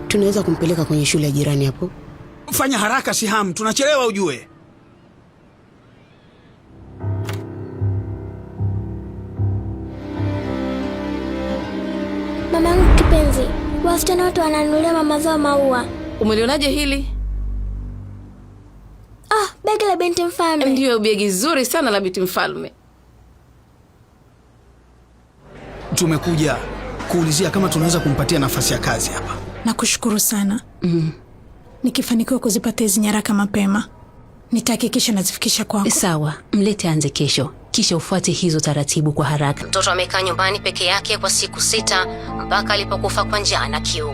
Tunaweza kumpeleka kwenye shule ya jirani hapo. Fanya haraka Siham, tunachelewa ujue. Mama yangu kipenzi, wasichana wote wananunulia mama zao maua. Umelionaje hili? Ah, begi la binti mfalme. Ndiyo, begi zuri sana la binti mfalme. Tumekuja kuulizia kama tunaweza kumpatia nafasi ya kazi hapa. Nakushukuru sana. Nikifanikiwa kuzipata hizi nyaraka mapema, nitahakikisha nazifikisha kwako. Sawa, mlete anze kesho, kisha ufuate hizo taratibu kwa haraka. Mtoto amekaa nyumbani peke yake kwa siku 6 mpaka alipokufa kwa njaa na kiu.